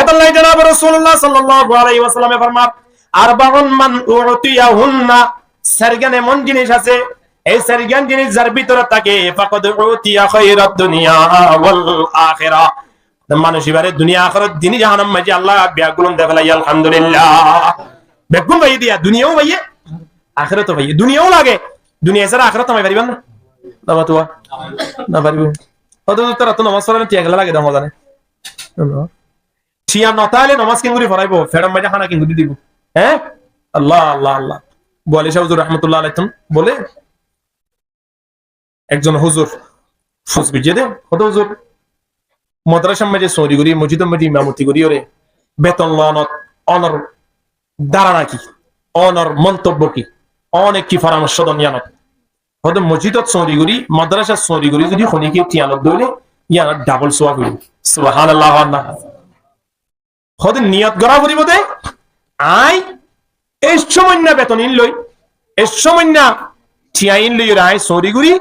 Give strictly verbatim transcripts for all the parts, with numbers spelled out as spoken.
Allah, janab Rasulullah sallallahu alaihi wasallame formar, "Arbaun man u'tiyahunna", sairgán emon jinis asé, ei sairgán jinis zar bútore táke, "faqad u'tiya khairat dunya wal akhirah". Manúic ibáre duniya ahérat dini jahanor maze Allah beggún de félaiye, alhamdulillah. Beggún faiyé diya, duniyau faiyé, ahératou faiyé. Duniyau lage, duniya sára ahérat amai faribá né? Nofaribo. Óto tará to nomaz foráne tiañ kiyólla lage de, mazé né? Tiañ no táile nomaz keéngori foraibo, feçor maze hána keéngori dibo? Hé? Allah, Allah, Allah. Buwali sáb huzur rahmatullah alaih tún bole, ekzon huzur fus goijjé de, hoóde, "Huzur, modrasar maze sóori gorí, mosjidor maze imamoti gorí óre beton loonot onor dárana ki? Onor montobbo ki? One ki foramorco don yíanot?" Hoóde, "Mosjidot sóori gorí, modrasat sóori gorí zodi honíkiye tiañ lodde óile, yíanor dabol sowab óibo." Subhanallah, Allah. Hoóde, "Niyot gorá foribó de, aññí ei sómoinna beton ín loi, ei sómoinna tiañ ín loiyóre aññí sóori gorí,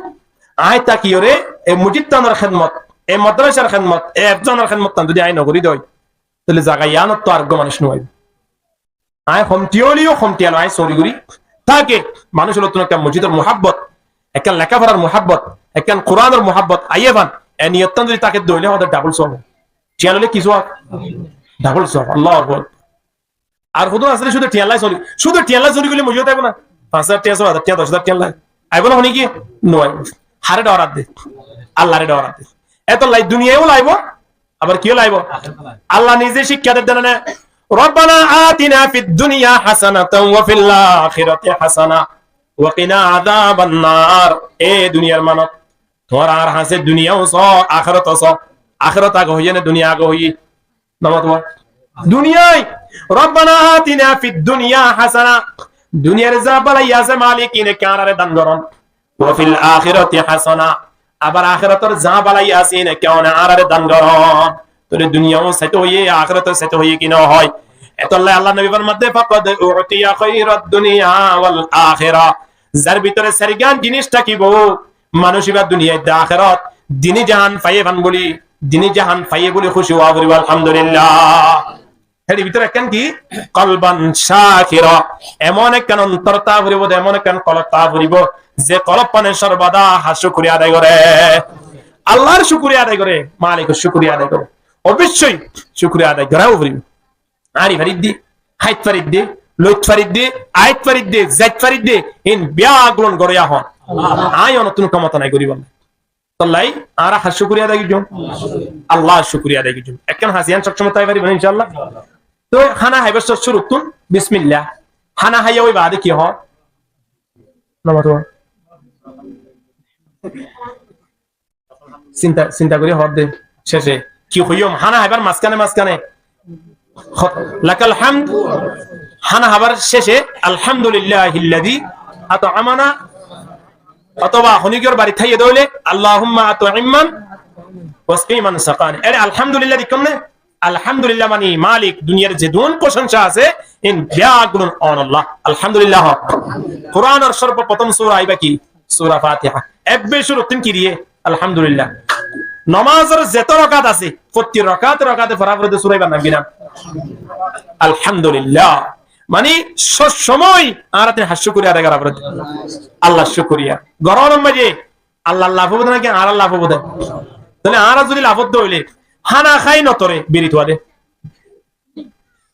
aññí tákiyóre ei mosjidtanor hédmot, ei modrasar hédmot, ei efzanor hédmottan zodi aññí nogorí dói, tóile zaga yíanottú areggúa manúic no aibó. Aññí hom tiañ óileyo hom tiañ loi aññí sóori gorí táke, manúic ókkolottu ekkán mosjidor muhábbot, ekkán lekáforar muhábbot, ekkán Kuranor muhábbot aiyé fán, e niyottán zodi táke dóile hoóde dabol sowab. Tiañ loile ki sowab? Dabol sowab. Allahu akbar. Ar hodún asé cúde tiañlla sóori, cúde tiañlla sóori goille mosjidot aibó na? Fañs házar tiañ, só házar tiañ, doc házar tiañlla aibó na honíkiye? No aibó. Haré dhorar de? Allaré dhorar de. Etolla duniyau laibo, abar kiyó laibo? Allah nize cíkka der de né, "Rabbana atina fid dunya hasanatan wa fil akhirati hasana wa qina azaban nar." E duniyar manúic, tuáñra añár hañsé duniyau só, ahératou só. Ahérat age hoiyé né duniya age hoiyé? Namato. Duniyai. "Rabbana atina fid dunya hasana." Duniyar za bálai asé, Malik, ín ekká añáráre dan gorón. "Wa fil akhirati hasana." Abar ahérator za bálai asé, ín ekká one añáráre dan gorón. Tóile duniyau saito hoiyé, ahératou saito hoiyé ki no hoó? Etolla Allar nobi formadde, "Faqad u'tiya khairat dunya wal akhirah." Zar bútore sairgán jinis tákibo, manúic ibá duniyait de ahérat, dini jahan faiyé fán buli, dini jahan faiyé buli kúci ówa foribó, alhamdulillah. Héçe bútore ekkán ki? Qalban shakira. Emon ekkán ontor táa foribó de, emon ekkán kolb táa foribó, ze kolb fáne sorbodá añár cúkuriya adai goré. Allar cúkuriya adai goré, Malikor cúkuriya adai goré. Oboicói cúkuriya adai gorá foribó. Ári faridde, háit faridde, loit faridde, ait faridde, zait faridde, ín beggún goré yían. Aññí onottún kemota nai goríbolla. Tollai añára hár cúkuriya adai goijjum? Allar cúkuriya adai goijjum. Ekkán hañsi yián sob somot táki faribó né, incállah? Toi hána háibar cúruttún bismillah. Hána háiya ói baade ki hoó? Namato. Sinta, sinta gorí hoó de. Céce ki hoiyum? Hána háibar mazkáne mazkáne Ho-, lakal hamd, hána hábar céce, "Alhamdulillahilladhi at'amana", otóba honíkiyór barit táiye dóile, "Allahumma at'imman wasqi man saqani." Ére alhamdulillah dekón né? Alhamdulillah mani Malik, duniyar zedún prosóñsa asé, ín beggún ónolla. Alhamdulillah hoó. Kuranor sorboprotom sura aibá ki? Sura Fatiha. Ebbe cúruttún ki diyé? Alhamdulillah. Nomazor zeto rokat asé, fottí rokat rokate fora foré de sura ibar nam ki nam? Alhamdulillah. Mani sob somoi añárattún hár cúkuriya adai gora foré de. Allar cúkuriya. Gorónor maze Allar laf óibo de náki añárar laf óibo de? Tóile añára zodi laf óit de óile, hána hái no tore, biri tuwa de.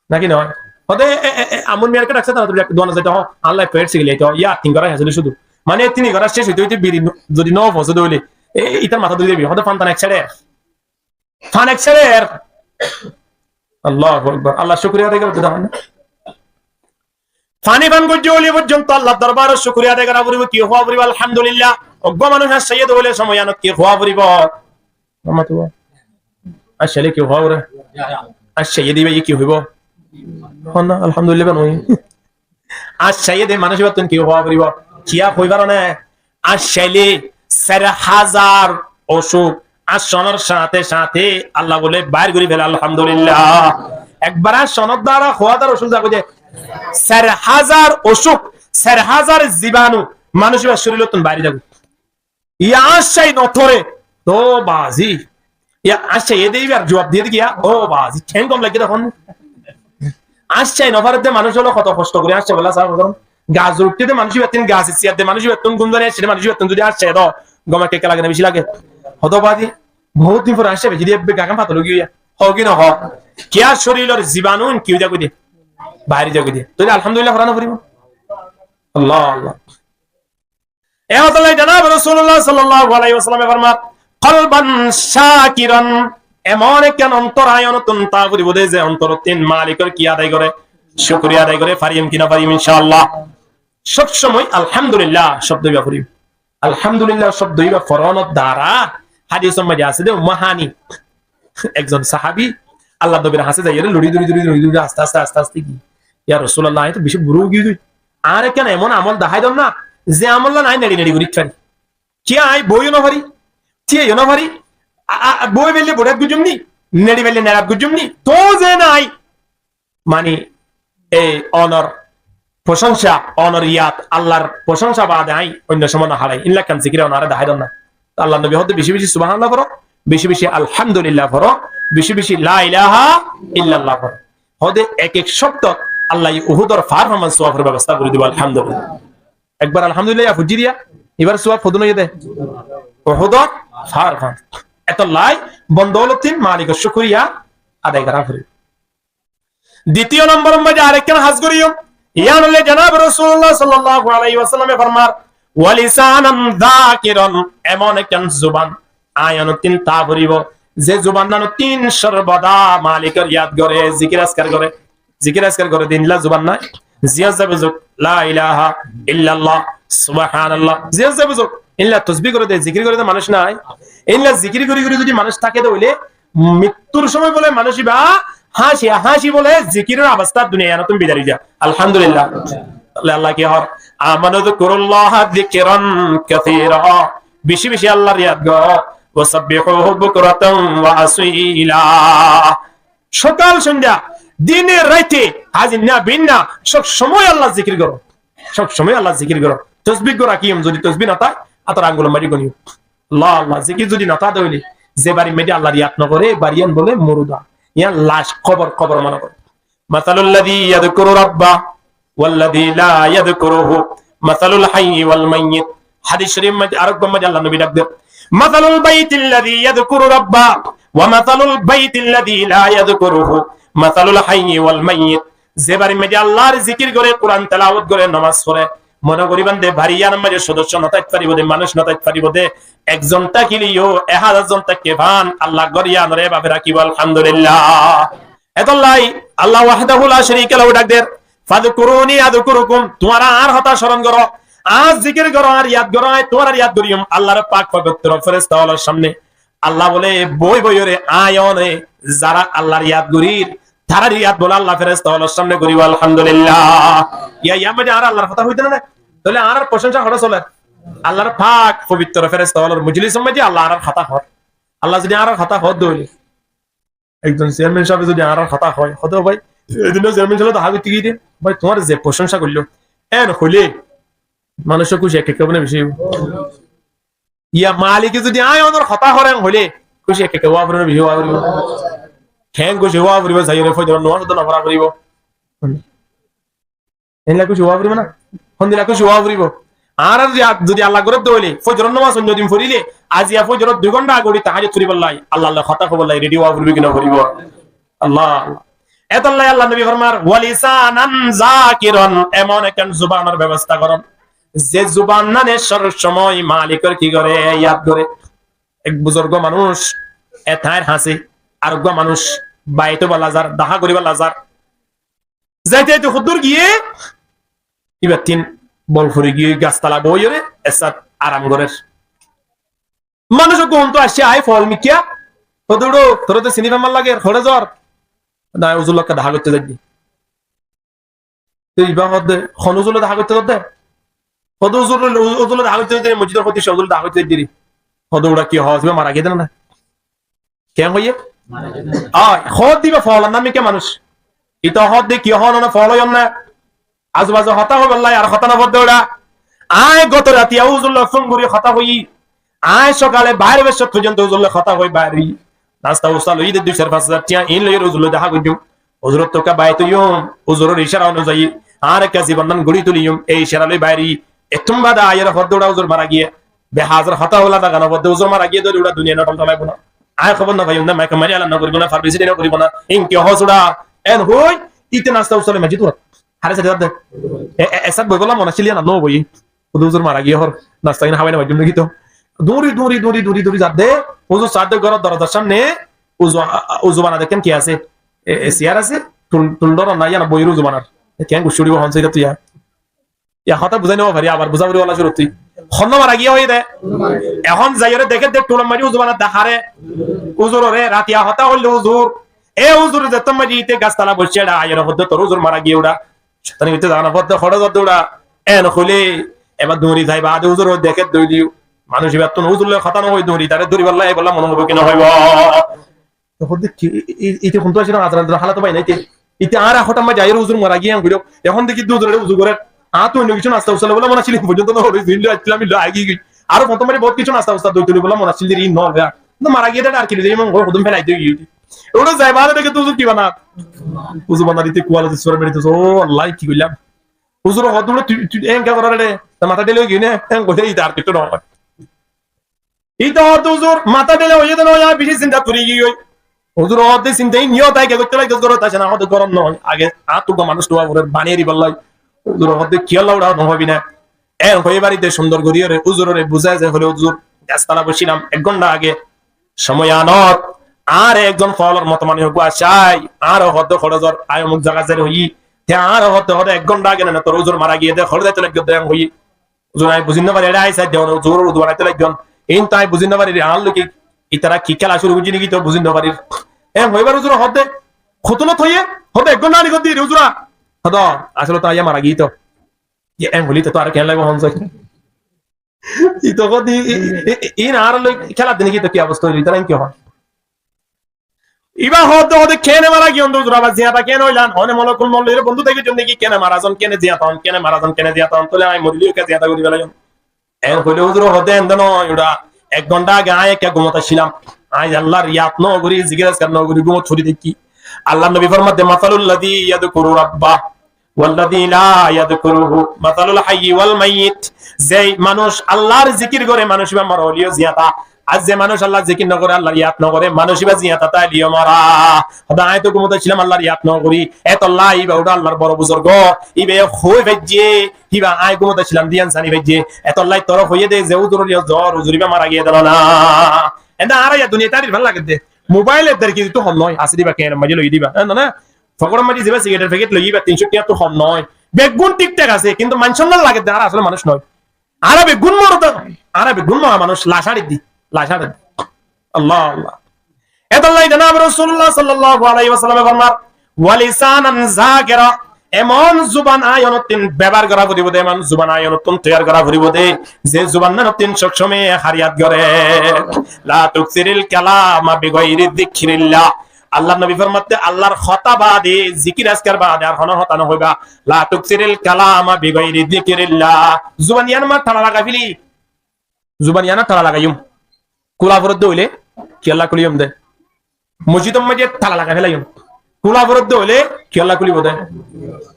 Náki noó? Hoó de, e, e, e, Amun miyar ke dhakse, tara tara duan zaito hoó, Allah, ek plate sigil zaito hoó, yá, tin gora asíl cúdu. Mane, tin gora céc óite óite biri no-, zodi no fosé de óile, e, e, itar matá dóri dibi, hoó de, fan tan ek sáre. Fan ek sáre. Allahu Akbar. Allar cúkuriya adai gorí de, dahón. Faní fan goijjé óile forzonto Allar dorbarot cúkuriya adai gora foribo, ki hoó foribo? Alhamdulillah. Uggwá manúic añcáiye de óile somoi iánot ki hoó foribo? Añcáile ki hoó fore? Añcáiye de íba ki hoibo? Hoó na, alhamdulillah ba no. Añcáiye de manúic íbattún ki hoó foribo? Kiyá hoi faro né? Añcáile sair házar ocúk añcánor cáñte cáñte Allah bóle bair gorí fele, alhamdulillah. Ekbar añcánor duara hoó dara ocúk zagói de. Sair házar ocúk, sair házar zibanu manúic íbar córilottún bair zagói. Yá añcái no tore, to bazi. Yá, añcá ede ibar zuab diyé de kiyá? Ó bazi, théng gom lage de hon. Añcá no fare de manúic ókkole hoto hosto gori añcá bola saf goron. Gas uththé de manúic ibattún, gas siyar de manúic ibattún, gúm zani añcá de manúic ibattún zodi añcá do, gom ekka ekka lage na beci lage? Hoto bazi, bout din fore añcá beci de ebbe gagan fatol ói giyé. Hó ki no hó? Kiyá córilor zibanu in ki ói zagói de? Bair ói zagói de. Tóile alhamdulillah fora no foribo? Allah, Allah. E hotálla janab Rasulullah sallallahu alaihi wasallam e formar, "Qalban shakiran", emon ekkán ontor añí onottún tá foribo de, ze ontor ottún malikor ki adai gore, cúkuriya adai gore, fariyum ki no fariyum, inshaAllah. Sob somoi alhamdulillah cobdo iba foribo. Alhamdulillah cobdo iba foronor dara hadisor maze asé de, Ummu Hani, ekzon sahabi, Allar nobir hañsé zaiyóre lori dori dori dori dori aste aste aste aste ki, "Ya Rasulullah, añí to beci bura ói giyói. Añáre ekkán emon amol dahái don na, ze amollán añí neçi neçi gorí fari. Kiyá añí boi yó no fari, tíyai yó no fari, a, a, a, boi faille boiçát goijjum ni, neçi faille neçat goijjum ni, to ze nai." Mani, ei onor prosonsa, onor yad, Allar prosonsa bade añí oinno somoi no haçai. Ílla ekkán zikir e onoré dahái don na. Allar nobi hoó de beci beci subhanallah foro, beci beci alhamdulillah foro, beci beci la ilaha illallah foro. Hoó de ek ek cobdot Allaye Uhudor far faman suafor bebosta gorí dibo, alhamdulillah. Ekbar alhamdulillah yá foijjí de yá, ibar suaf hodún óiye de? Uhudor far faman. Etolla bonda ókkol ottún malikor cúkuriya adai gorá foribo. Ditiyo nombor or maze arekkán ham goijjum. Yián óilde janab Rasulullah sallallahu alaihi wasallam e formar, "Wa lisanan zakiran", emon ekkán zuban añí onottún tá foribo, ze zuban nanottún sorboda malikor yad gore, zikir askar gore, zikir askar gore de ílla zuban nai? Ziyán zai buzuk, la ilaha illallah, subhanallah. Ziyán zai buzuk, ílla tosbih gore de, zikir gore de manúic nai? Ílla zikir gorí gorí zodi manúic táke de óile, Mittur somoi bole manúic iba háñci háñci bole zikiror abasta duniya yíanottún bidar ói za. Alhamdulillah. Tóile Allah ki hoór? Amanu zkurullaha zikran kasira. Beci beci Allar yad goró. Wa sabbihuhu bukratan wa asila. Sokal sóndha, dine raite, házir na binna, sob somoi Allar zikir goró. Sob somoi Allar zikir goró. Tosbih goró, ki yom zodi tosbih no táke, átor angulor maze goniyo. Allah, Allah, zikir zodi no táke de óile, ze barir maze Allar yad no goré, e bair yían bole murda. Yían lac, kobor, kobor mone goré. Masalul lazi yadkuru rabba wal lazi la yadkuruhu, masalul hayyi wal mayyit. Hadis shorif maze, arekbar maze Allar nobi dhak der. Masalul baiti lazi yadkuru rabba wa masalul baiti lazi la yadkuruhu, masalul hayyi wal mayyit. Ze barir maze Allar zikir goré, Kuran telawot goré, nomaz foré, mone goríban de bair yíanor maze sodosso no táki faribo de, manúic no táki faribo de, ekzon tákile yó ek házar zon táki fán, Allar gór yíanoré bafe rakibo, alhamdulillah. Etolla Allah wahdahu la sharika lahu dhak der, "Fazkuruni azkurkum", tuáñra añár hotá soron goró, añár zikir goró, añár yad goró, añí tuáñrar yad goijjum, Allar pak fobitro feresta ókkolor samne. Allah bole, boi boiyóre añí one zará Allar yad gorír, tarár yad bole Allah feresta ókkolor samne goríbo, alhamdulillah. Yá, yían maze añára Allar hotá hoói de na? Tóile añárar prosonsa hoçé soler? Allar pak fobitro feresta ókkolor mojlisor maze Allah añárar hotá hoór. Allah zodi añárar hotá hoór de óile, ekzon chairman sábe zodi añárar hotá hoór, hoór de, "Ó bái, edin chairman sábe dahá goitte giyé de, bái, tuáñr ze prosonsa goilló", en hoilé manúic kúci ek ek óibo né beci óibo? Yá, malike zodi añí onor hotá hoór en hoilé, kúci ek ek ówa foribo né beci ówa foribo? Keén kúci ówa foribo, zaiyóre fozoror nomaz ottú no fora foribo. Endilla kúci ówa foribo na? Hondilla kúci ówa foribo? Añárar zodi, zodi Allah goródde óile, fozoror nomaz oinno din forile, aziya fozoror dui gonta age uthi tahajjud foribolla, Allar loi hotá hoibolla redi ówa foribo ki no foribo? Allah, Allah. Etolla Allar nobi formar, "Wa lisanan zakiran", emon ekkán zubanor bebosta goron, ze zuban nane sob somoi malikor ki gore, yad gore. Ek buzurgo manúic, e tañr hañsé, areggúa manúic baitó balla zar, dahá gorí balla zar. Zaite zaite hoddúr giyé, ibattún bol fori giyé, gas tola boiyóre, essát aram gorér. Manúic eggúa untú aiccé, aái fool mikká, hoódde, "Uçó, toré to siní fán lager, hoçé zor?" "Na, uzur loi dahá goitté zair de." Te ibá hoódde, "Hon uzur loi dahá goitté zor de?" Hoódde, "Uzur loi, uzur loi dahá goitté zair de, mosjidor hóti uzur loi dahá goitté zair de." Hoódde, "Uçá ki hoós, ibá mara giyé de na?" Keén hoiyé? Mara giyé de. Ói, hoódde ibá foolor nam mikká manúic. Ita hoódde ki hoón, ona fool óiyon na. Azu bazu hotá hoibolla ar hotá no foódde uçá. Añí goto rati uzur loi fún gorí hotá hoiyí. Añí sokale bair óibar cót foijjonto uzur loi hotá hoi bair óiyi. Nasta usta loiyí de dui sair fañs házar tiañ, iín loiyóre uzur loi dehá goijjum. Uzuror touka bait óiyum, uzuror icára onuzayi añár ekka zibonnán gorí tuliyum. Ei icára loi bairi, ettún baade aiyóre hoódde uçá uzur mara giyé. Behazor hotá hoóla daga nofodde, uzur mara giyé dóri uçá duniyai notol tolaibo na. Aññí hóbor nofaiyum de, maika mari alan nogoribo na, farbesi de nogoribo na, inke hoós uçá. En hoi, íte nasta usta loi maijjé dórat. Hare sade zadde. E, e, esat boibolla mon accíl, yián ar noboiyé. Hode uzur mara giyé hoór, nasta gín hábai nofaijjum de ki to. Duri, duri, duri, duri, duri zadde, uzur sadde góror dorozar sámne, uzu, a, a, uzu bana dekken ki asé? E, e, siyar asé, tul, tul dóron na, yián boiyóre uzu banar. E, ken guccí uçíbo hon sói tui ya. Ya hotá buzái nofari, abar buzá foribo wala cúrut tui. Honnúa mara giyé hoiyé de. Ehón zaiyóre deké de tulor maze uzu banar de hare. Uzuroré, ratiya hotá hoilde uzur. E uzur zettót maze íte gastala boiccé, eçe aiyóre hoódde tor uzur mara giyé uçá. Cetani hoitté zana fodde, hoçé zadde uçá. En hoilé, ebar duri zai baade uzur deké dói diyo. Manúic ibattún uzur loi hotá nohoi duri, tare duribolla, ebolla mone hoibo ki nohoibo? Ehón deki, i-, i-, ite hontú accíl, azar azar hálat bái nai te. Ite añára hotá maze aiyóre uzur mara giyé en hoilé. Ehón deki duzurore uzur gorer. Añáttu oinno kissú nasta usta loi bolla mone accíl, foijjonto no hoilé, zin loi accílam, ilo agi goi. Aró fontó maze bout kissú nasta usta doi tuli bolla mone accíl, zin no hoilé. No mara giyé de ar ki loi zai, mon gor hodún felai doi giyé. Uçá zai baade deke duzur ki banar? Uzu banar ite kuala dusura meri duzur, o Allah, ki goillam? Uzur hoódde uçá tui, tui enke gorer de, ta matá dhela ói giyé ne, en goilé ite ar kissú no hoó. Íte hoódde uzur, matá dhela óiye de no, añí beci sinta fori giyói. Uzur hoódde sinta ín yó tai ke goitte lage, górot asé na, hoódde górot no, age añáttu uggwá manúic tuwa gorer bani eribolla. Uzur hoódde kiyólla uçá no hoibi na. En hoi bari de cúndor goríyore uzurore buzái ze hoilé, uzur, gastala boiccílam ek gónta age, somoi anot añáre ekzon folor moto manúic uggwá asé, añáre hoódde hoçé zor, añí omuk zagat zair hoiyí, te añáre hoódde hoódde ek gónta age nene tor uzur mara giyé de, hoçé zaito laiggé de en hoiyí. Uzur, añí buzí no fari, eçé añí sai de, uzur uzu banaito laiggón. Ín to añí buzí no fari, añár lói ki itara ki kéla cúru goijjé né ki to buzí no fari. En hoibar uzur hoódde, hotúnot hoiyé, hoódde ek gónta ani goddí re uzura. Hoódde, asóle to añí mara giyí to. Ye en hoilé to aró keén laibo hon sai. Ito hoódde, i, i, i, i, ín añár lói kéla de né ki to ki obosta óilo, itara en ki hoó? Iba hoódde hoódde kene mara giyón de uzur, abar ziyata kene óilan, one molokul mot loiyóre bondú táki zon de ki kene mara zon, kene ziyata on, kene mara zon, kene ziyata on, tóile añí morilé ki ziyata gorí felaiyum. En hoilé uzur hoódde ende no, uçá ek gónta age añí ekka gumot accílam. Añí Allar yad no gorí, zikir askar no gorí, gumot fori táki. Allar nobi formadde, "Masalul lazi yadkuru rabba wallazi la yadkuruhu, masalul hayyi wal mayyit." Ze manúic Allar zikir gore, manúic iba mora óileyo ziyata. Ar ze manúic Allar zikir no gore, Allar yad no gore, manúic iba ziyata táileyo mora. Hoódde añí to gumot accílam, Allar yad no gorí. Etolla iba uçá Allar boro buzurgo. Iba hoi faijje, iba añí gumot accílam de yián sani faijje. Etolla tore hoiyé de ze uzuror yo zor, uzur iba mara giyé de na. Ende añára ya duniyait tárir fán lage de. Mobail er der ki to hom noó, asé de iba kene maze loi diba. Ende na, Fokótor maze ziba sigaretor fekit loi, iba tin cót tiyattú hom noó. Beggún thík thák asé, kintu maincór ná lage de, añára asóle manúic noó. Añára beggún morot, añára beggún mora manúic, lac añçi di, lac añçi di. Allah, Allah. Etolla Jonabe Rosulullah sallallahu alaihi wasallame formar, "Wa lisanan zakira", emon zuban añí onottún bebohar gora foribo de, emon zuban añí onottún toiyar gora foribo de, ze zuban onottún sob somoi hariyat gore. "La tuksiril kalama bi gairi zikrillah." Allar nobi formadde, Allar hotá bade, zikir askar bade ar hono hotá no hoiba. "La tuksiril kalama bi gairi zikrillah." Zuban yián añár tala lagai feli. Zuban yián añár tala lagaiyum. Kula foredde óile, kiyólla kuliyum de. Mosjidor maze tala lagai felaiyum. Kula foredde óile, kiyólla kulibo de.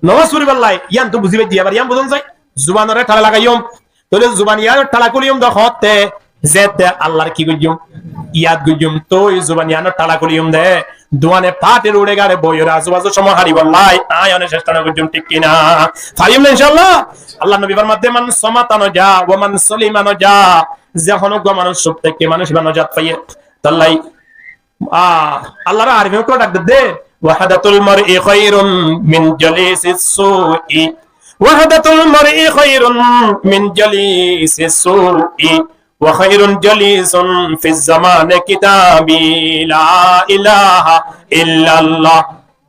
Nomaz foribálla, yián to buzí faijjí, abar yián buzón sai. Zubanore tala lagaiyum. Tóile zuban yiánor tala kuliyum de hoótte, zedde Allar ki goijjum? Yad goijjum. Toi zuban yiánor tala kuliyum de, duane fatir uçe gare boiyore azu bazu somoi haribálla añí one cesta no goijjum, thík ki na? Fariyum na, inshaAllah? Allar nobi formadde, "Man somata naja, wa man solima naja." Ze hono uggwá manúic sub táke manúic iba najat faiye. Tolla, ah, Allar arif e ko dhak de, "Wahdatul mar'i khairun min jalisis su'i." Wahdatul mar'i khairun min jalisi su'i, wa khairun jalisun fiz zamani kitabi. La ilaha illallah.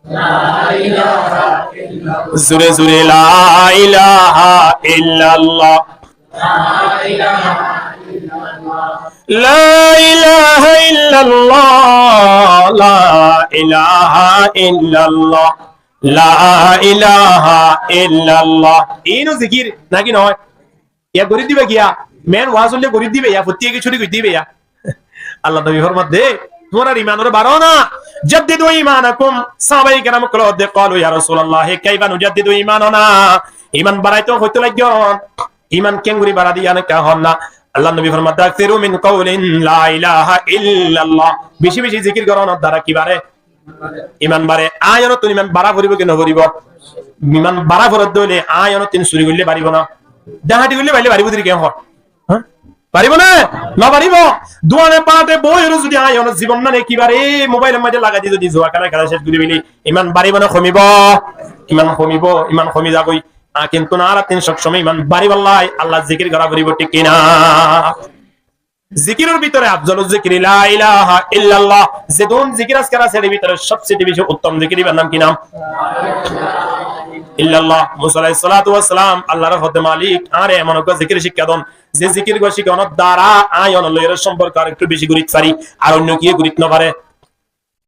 La ilaha illallah. Zure zure, la ilaha illallah. La ilaha illallah. La ilaha illallah. La ilaha illallah. La ilaha illallah. Ino zikir naki noó? Iya gorí diba kiya? Men waz óile gorí diba ya, fottí eki cúri gorí diba ya. Allar nobi formadde, Tuáñrar imanoré baró na. Jaddidu imanakum. Sahabaye keram ókkole hoódde, qalu ya Rasulallahi, kaifa nujaddidu imanana? Iman baraito hoitó laiggón. Iman kengori bará de yián ekká hoón na. Allar nobi formadde, akthiru min qawlin la ilaha illallah. Beci beci zikir gorónor duara ki baré? Iman baré. Añí onottún iman bará foribó ki no foribó? Iman bará foredde óile añí onottún suri goille faribó na? Dahati goille faile faribó de ki hoó? Há? Faribó né? No faribó. Duane bade boiyóre zodi añí onor zibonnán ekebare mobailor maze lagai di zodi zua kéla kéla céc gori feli, iman baribó né komibo? Iman komibo, iman komi zagói. Añí kintu añárattún sob somoi iman baribálla Allar zikir gorá foribó, thík ki na? Zikiror bútore afzaluz zikri la ilaha illallah. Zedún zikir azkar asé, er bútore sobse beci uttom zikir, ibar nam ki nam? Illallah. Musa alaihissalatu wassalam Allaré hoódde, Malik, añáre emon uggwá zikir cíkka don, ze zikir uggwá cíkka onor duara añí onor loi somporko ar ekku beci gorit fari, ar oinno kiyé gorit no fare.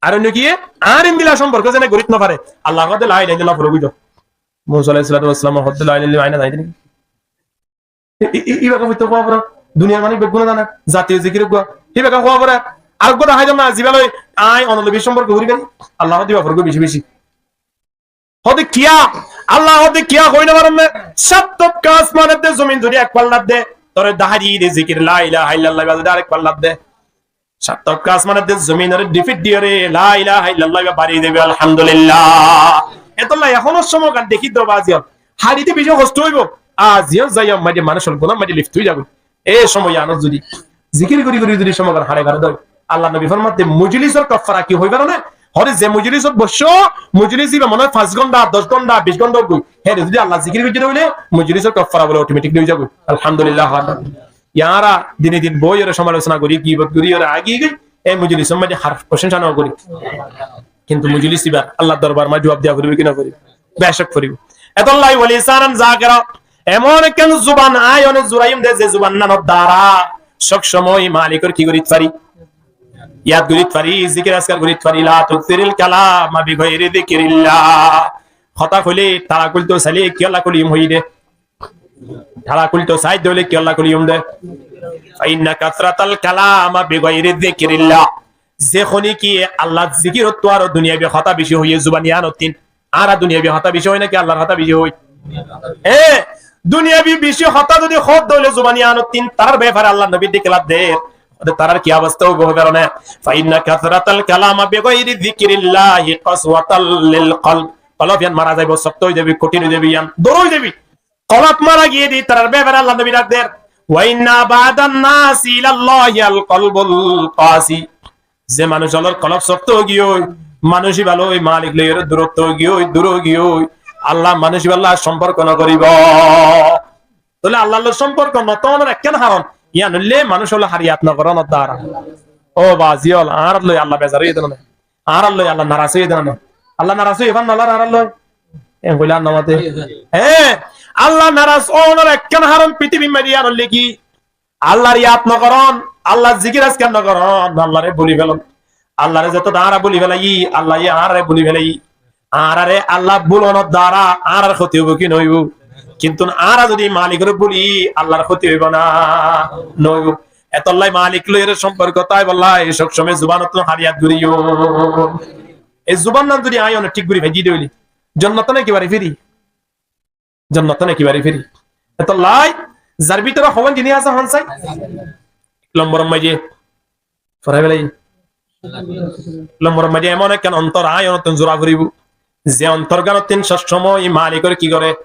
Ar oinno kiyé añár endilla somporko zene gorit no fare. Allah hoódde, la ilaha illallah foro goi do. Musa alaihissalatu wassalam hoódde, la ilaha illallah añí no zani de niki? I, i, i, ibá kiyá foitto hoó fore? Duniyar manúc beggúne zane, zatiyo zikir uggwá. Ibá kiyá hoó fore? Ar uggwá dahái don na, zibá loi añí onor loi beci somporko gorí fari. Allah hoódde ibá foro goi beci beci. Hoódde kiyá? Allah hoódde kiyá hoói no faron né? Sát tobka asman edde zomin zodi ek fallat de, tore dahái diyé de zikir la ilaha illallah ibá zodi arek fallat de. Sát tobka asman edde zominore difit diyóre la ilaha illallah ibá bari zaibo, alhamdulillah. Etolla ehónor somoi gán dekí do bazi ol. Hári de beci hosto óibo. Aziyo zai maze manúcor guná maze lift ói zagói. E somoi yiánot zodi zikir gori gori zodi somoi gán hári gori dói, Allar nobi formadde, mujlisor kaffara ki hoi faro né? Hoódde ze mujlisot boiccó, mujlis ibá mone hoó fañs gónta, doc gónta, bic gónta ók goi. Héçe zodi Allar zikir goijjé de óile mujlisor kaffara bole otometik ói zagói. Alhamdulillah. Yián añára dine din boiyóre somalosona gorí, gibot gorí óre agi goi, e mujlisor maze har prosonsa no gorí. Kintu mujlis ibár Allar dorbar maze juab diya foribo ki no foribo? Becók foribo. Etolla walisanan zakira, emon ekkán zuban añí one zuraiyum de, ze zubannánor duara sob somoi malikor ki gorit fari? Yad gorit fari, zikir azkar gorit fari. La tukthiril kalama bi ghairi zikrillah. Hotá hoile tala kúlto saile kiyólla kúliyum hoiyé de. Tala kúlto sai de óile kiyólla kúliyum de. Fa inna kathratal kalama bi ghairi zikrillah. Ze hone ki Allar zikirottu aró duniyabi hotá beci hoiyé zuban yiánottún. Añára duniyabi hotá beci hoi náki Allar hotá beci hoi? E, duniyabi beci hotá zodi hoó de óile zuban yiánottún, tarár befare Allar nobi dekílar de. Óde tarár ki obosta óibo hoi faro né? Fa inna kathratal kalama bi ghairi zikrillahi qaswatan lil qalb. Kolb yián mara zaibo, sokto ói zaibo, kothin ói zaibo, yián dor ói zaibo. Kolb mara giyé de tarár befare Allar nobi dák der, "Wa inna ab'adan nasi ilallahi al qalbul qasi." Ze manúic ólor kolb sokto ói giyói, manúic íba loi malik loi ere durottó ói giyói, dur ói giyói, Allah manúic íba loi somporko no goribo. Tóile Allar loi somporko no tóonor ekkán haron, yián óilde manúic ókkole har yad no gorónor duara. Ó bazi ól, añárar loi Allah bezar óiye de né? Añárar loi Allah naras óiye de né? Allah naras óiye fán no lar añárar loi? En hoile ar no mate. Hé, Allah naras ónor ekkán haron pitibir maze yián óilde ki? Allar yad no goron, Allar zikir azkar no goron, Allare buli felon. Allare zeto añára buli felaiyi, Allaye añárare buli felaiye. Añárare Allah bulonor duara añárar koti óibo ki no óibo? Kintu añára zodi malikore buli, Allar koti óibo na? No óibo. Etolla malik loi ere somporko táibolla sob somoi zubanottún har yad goriyo. E zuban nan zodi añí one thík gori faijji de óile, jonnot né ekebare firi? Jonnot né ekebare firi? Etolla zar bútore hoón jinis asé, hoón sai? Ek lombor maze, forai felai. Ek lombor maze emon ekkán ontor añí onottún zura foribo, ze ontorganottún sob somoi malikor ki gore?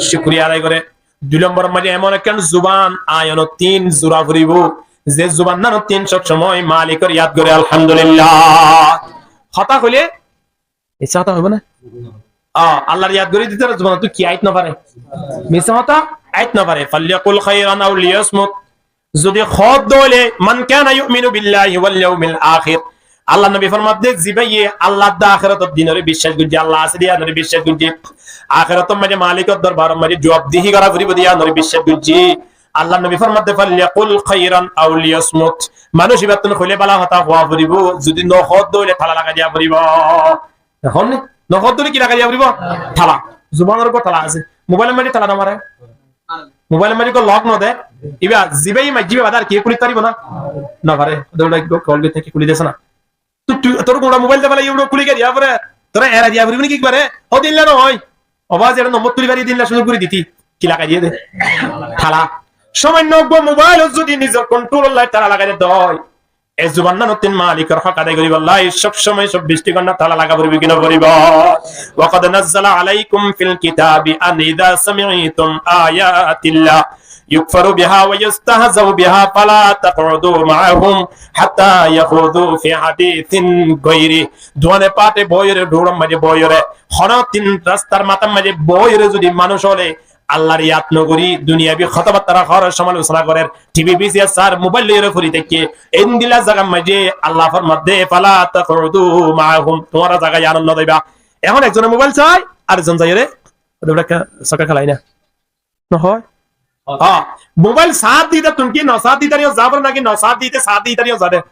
Cukuriya adai gore. Dui lombor maze emon ekkán zuban añí onottún zura foribo, ze zuban nanottún sob somoi malikor yad gore, alhamdulillah. Hotá hoile missá hotá óibo né? Ó, Allar yad gori dito zubanottu ki aiyit no fare? Missá hotá aiyit no fare. Falyaqul khairan aw liyasmut. Zodi hoó de óile, "Man kana yu'minu billahi wal yawmil akhir." Allar nobi formadde, zibaye Allah de ahérator dinore biccác goijje, Allah asé de yiánore biccác goijje, ahérator maze malikor dorbaror maze juabdehi gora foribo de yiánore biccác goijje, Allar nobi formadde, "Falyaqul khairan aw liyasmut." Manúic íbattún hoile bála hotá hoó foribo, zodi no hoó de óile tala lagai diya foribo. Ehón né? No hoó de óile ki lagai diya foribo? Tala. Zubanor uore tala asé. Mobailor maze tala no mare? Mobailor maze lok no de? Íba zibaye maijje íba bade ar kiyé kúli faribo na? No fare. Dóri kol goitte ki kúli dese na? Tui, tui, tor gura mobile de félai, YouTube kúli giyé, yar fore tore erai diya foribo né ki ekbare? Ó de illa no ói. Ó bái, ere nombor tuli fari de illa cúzuk gorí diti. Ki lagai diye de? Tala. Samanno uggwá mobile ot zodi nizor control ot lai tala lagai de dói, e zuban nanottún malikor hók adai goribolla sob somoi sobbish gonta tala laga foribo ki no foribo? وقد نزل عليكم في الكتاب أن إذا سمعتم آيات الله يكفر بها ويستهزأ بها فلا تقعدوا معهم حتى يخوضوا في حديث غيره. Duane pate boiyore, road or maze boiyore, hono tin rastar matar maze boiyore zodi manúc ókkole Allar yad no gorí duniyabi hotábatta hoór, somalosona gorér, TV, VCR, mobile loiyore fori táikke, endilla zagar maze Allah formar de, فلا تقعدوا معهم, tuáñra zaga iyanot no zaiba. Ehón ekzone mobile sai, arekzon zaiyore, ode bera ekka sokka khelai na. No hoó? Ah, mobile saát dite tun ki no saát dite yó za fore naki, no saát dite saát dite yó za de?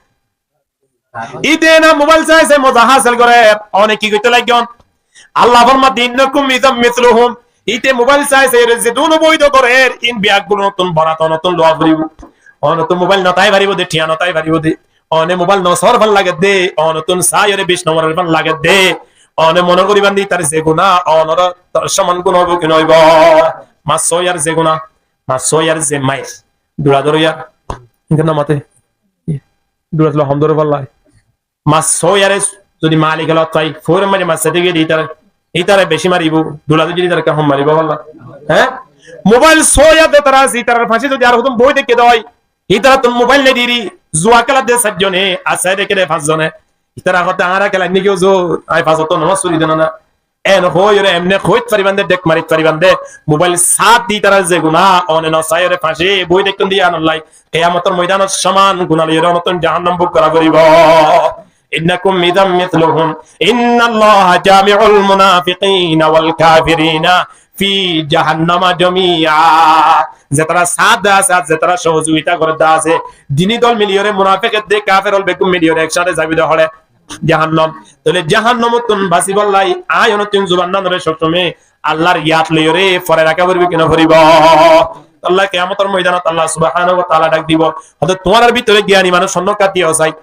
Ite na mobile sai sai moza hásil gorer, one ki goittó laiggón? Allah formar de, إنكم إذا مثلهم. Ite mobile sai sai ere zedún boid gorer, in beggúnottún borat onottún lowa foribo. Onottún mobile no tái faribo de, thiañ no tái faribo de. One mobile no sór fán lage de, onottún saiyore bic nombor fán lage de. One mone goriban de itar ze guna, onor tor soman guna óibo ki no óibo? Mas sóiyar ze guna, mas sóiyar ze mair. Dura dóro yar. Inke no mate. Dura dóro hom dóro fán lage. Mas sóiyare zodi malik e lot fai, four or maze mas saite giyé de itare, itare beci maribo, dula zodi itare hom maribo balla. Hé? Mobile sóiya de tara asé, itarar fañse zodi ar hodún boi táikke de ói, itarattún mobile nai diri, zua kéla de sair zone, ar sai táikke de fañs zone. Itara hoó de añára kéla niki huzur, añí fañs wokto nomaz fori de no na. En hoói ore emne hoit faribán de, dhek marit faribán de, mobile saát di tará ze guná, one no sai ore fañsi boi táikkon de yíanollá, kiyamotor moidanot soman guná loi ore onottún jahannam buk gora foribo. إنكم إذا مثلهم إن الله جامع المنافقين والكافرين في جهنم جميعا. Zetará saát de asé ar zetará sohojogita gorer de asé, dini dol mili ore, munafik de kafer ol beggún mili ore ek sáñte zaibo de hoçé? Jahannam. Tóile jahannamottún basibálla aññí onottún zuban nanore sob somoi Allar yad loiyóre fore raká foribo ki no foribo? Tóile kiyamotor moidanot Allah subhanahu wa taala dhak dibo, hoito tuáñrar bútore giyani manúic honnúa, tiya asé?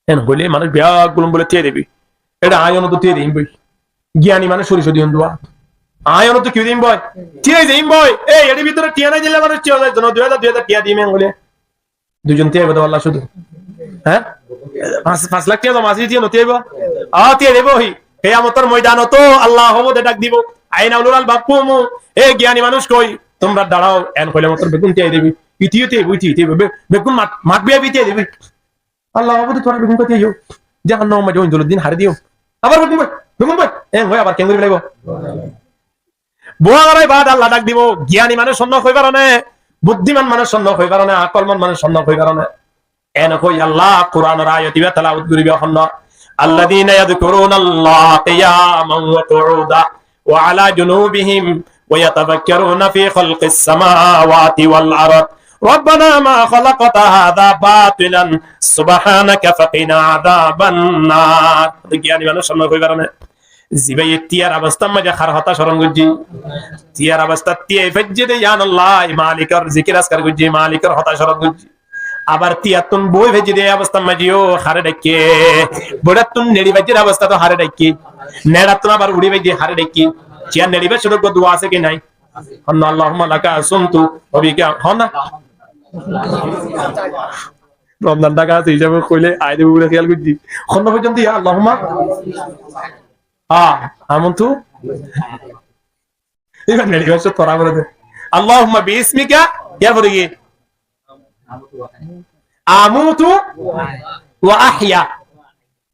En hoile manúic beggúne bóle tiya dibi. Ére aññí onottú tiya dim boi. Giyani manúic sori sori diyon duwa. Aññí onottú ki dim boi? Tiya dim boi. Ei, ére bútore tiya nai dile manúic tiya asé, zone dui házar, dui házar tiya dim en hoile. Duizon tiya aibo de Allah cúdu. Hé? Fañs, fañs lak tiya zoma asé, tiya no tiya aibo? Ó, tiya dibo hi. Kiyamotor moidanot Allah hobo de dhak dibo, أين أولو الألباب؟ قوموا. E giyani manúic koi? Tumra darao. En hoile motor beggún tiya dibi. Itiyo tiya aibo, itiyo tiya aibo. Be-, beggún mat, mat biya bi tiya dibi. Allah hobo de tuáñra beggún koi tiya yo. Jahannamor maze oindulor din hare diyo. Abar beggún boi, beggún boi. En hoi abar ken gori felaibo? Buwa gorai bad Allah dhak dibo, giyani manúic honnúa hoi faro né, buddiman manúic honnúa hoi faro né, akolmon manúic honnúa hoi faro né. En hoi Allah Kuranor ayat iba telawat goribo honnúa. الذين يذكرون الله قياما وقعودا وعلى جنوبهم ويتفكرون في خلق السماوات والأرض ربنا ما خلقت هذا باطلا سبحانك فقنا عذاب النار. Giyani manúic honnúa hoi faro né. Zibaye tiyar obostár maze har hotá soron goijjé? Tiyar obostát tiya faijje de yíanollá malikor zikir askar goijjé, malikor hotá soron goijjé. Abar tiyattún boi faijje de obostár maze yó hare dhakke? Boiçattún neçi faijje de obostát hare dhakke? Neçattún abar uçi faijje, hare dhakke? Tiya neçi faijje de duwa asé ki nai? Hon na, اللهم لك أصمت وبك, hon na? Romzan dhaka asé hísabe hoile aide bure kiyal goijjé. Hon na foijjonto ya اللهم Ah, آمنت. Ibar neri bacco tora bole de. اللهم باسمك, yar fore ki? أموت وأحيا.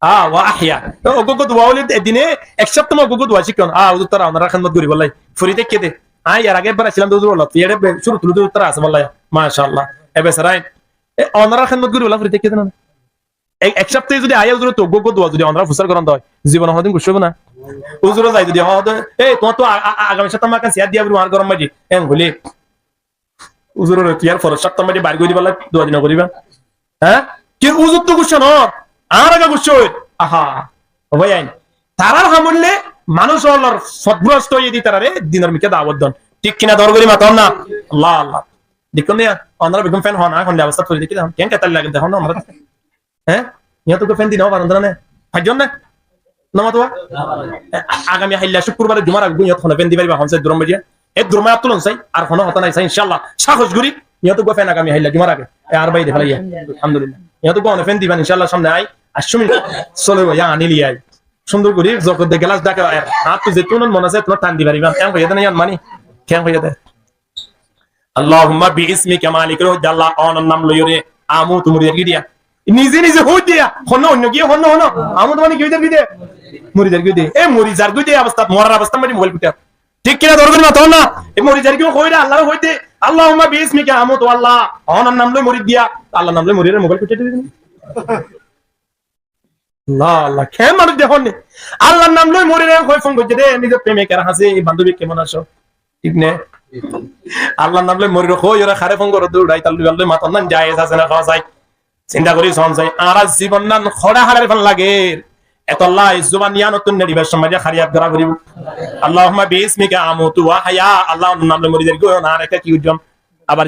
Ah, وأحيا. Uggwá uggwá duwa óile edine ek sapta ma uggwá uggwá duwa cíkkon. Ah, huzur tora onorar hédmot goribolla fori táikke de. Añí yar age ebbar aicílam de huzur ollá, yar ebe cúru tulu de huzur tora asé bolla. Macállah. Ebe sarai. E, onorar hédmot goribolla fori táikke de na. Ek, ek sapta zodi aiyá huzuror uggwá uggwá duwa zodi onora fusar goron de, zibone honodin gucá óibo na. Huzure zai zodi hoó de, "Ei, tuáñr to a-, a-, a-, agami sapta ma ekkan siyar diya foribo añár gorór maze," en hoile, huzurore tiyar foror sapta maze bair gori dibolla duwa di no goriba? Hé? Ki huzur to gucá no, añár age gucá óir. Aha. O bái ain. Tarar ham óile manúic ókkolor fotbrosto óiye de tarare dinor mikká dawot don. Thík ki na? Dor gori maton na. Allah, Allah. Dekkón de, onora beggún fan hon, hon de obostát fori dekí de, ken ketal lage de hon onora. Hé? Yíñotu gua fen di no faron dé né? Faijjón né? No mató ba? E, agami hailla cúkkurbare jumar age gua yíñot hone fen di fariba, hon sai durom baiya. E durom age tulon sai, ar hono hotá nai sai, incállah. Sáhos gorí, yíñotu gua fen agami hailla jumar age. E ar bái de félaiya. Alhamdulillah. Yíñotu gua hone fen diban, incállah, samne ai. Ar cúmin sole goi, yá anili ai. Cúndor gorí, zokot de gelas dake, e, ar tu zetún mon asé, zetún tan di fariba. Ken hoiyé de na yían mani? Ken hoiyé de? Allahumma bi ismika, Malik re hoidde, Allah, onor nam loiyóre, amutu, mori zargói de. Nize nize hoidde, honno onno giyé, honno, honno. Amutu mane ki hoidde, hoidde? Mori zargói de. E mori zargói de obostát, morar obostát mane mobail kuthá. Thík ki na, dor gorí matón na. E mori zargói hoiyóre, Allah re hoidde, Allahumma bi ismika amutu, Allah, onor nam loi mori de, Allah nam loi mori re mobail kuthá de. Allah, Allah, ken manúc dehón ni? Allar nam loi morir, en hoi fon goijjé de, nizor premikar hañsé, e bandóbi kemon asó? Thík ne? Allar nam loi morir, hoi ore hare fon goró de, uçai tar loi, loi matón nan jaiz asé na, hó sai. Sinta gorí son sai, añárar zibon nan hoçé haçer fán lager. Etolla e zuban yíanottún neçibar somot de hariyat gorá foribó. Allahumma bi ismika amutu wa ahya, Allah, onor nam loi mori zargói, on ar ekka ki goijjum? Abar